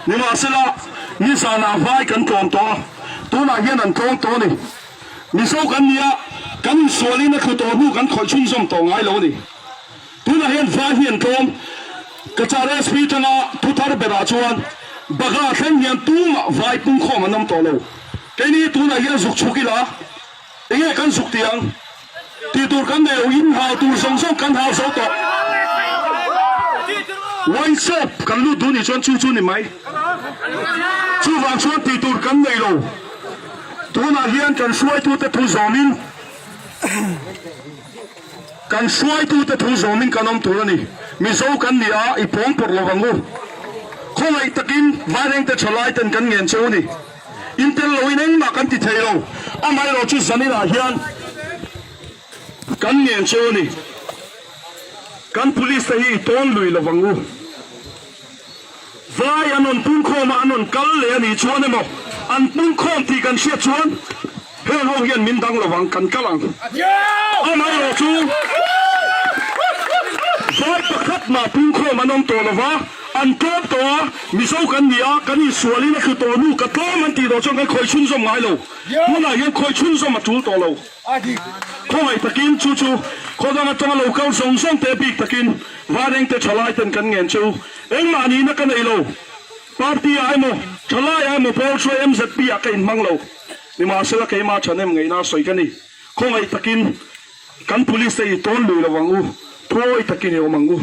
Nimahsela, nizanah vai kan tlawm tawh a, tunah hian an tlawm tawh a ni. Mizo kan ni a, kan insualin a thlu tawh hnu kan khawih chhunzawm tawh ngai lo a ni. Tunah hian vai hi an tlawm. Cachar SP tanga thu thar berah chuan Bagha thleng hian tumah vai pungkhawm an awm tawh lo. Keini tunah hian zuk chhuk ila enge kan zuk tih ang? Tih tur kan nei lo, in hau tur zawng zawng kan hau zo tawh. Wine shop kan lut duh nih chuan chu chu ni mai. Chuvang chuan tih tur kan nei lo. Tunah hian kan hruaitute thu zawmin kan hruaitute thu zawmin kan awm tur a ni. Mizo kan ni a, i pawng pawrh lo ang u. Khawngaih takin Vairengte thalai ten kan ngen che u ni. In tel loin engmah kan ti thei lo. Amaherawh chu zaninah hian kan ngen che u a ni. Kan police te hi i tawn lui lo vang u. Vai an rawn pungkhawm a, an rawn kal leh a nih chuan emaw an pungkhawm tih kan hriat chuan heng ho hian min dang lo vang, kan kal ang. Amaherawh chu vai pakhat mah pungkhawm an awm tawh lo va. An tlawm tawh a, Mizo kan ni a, kan insualin a thlu tawh hnu ka tlawm an tih tawh chuan kan khawi chhunzawm ngai lo. Tunah hian khawi chhunzawm a tul tawh lo. Khawngaih takin chu chu khawdang atanga lo kal zawng zawng te bik takin Vairengte thalai ten kan ngen che u. Engmah nihna ka nei lo. Party ah emaw, thalai ah emaw pawl hruai MZP ah ka inhmang lo. Nimahsela keimah thahnem ngaihna sawi ka ni. Khawngaih takin kan police te i tawn lui lo ang u, thuawi takin i awm ang u.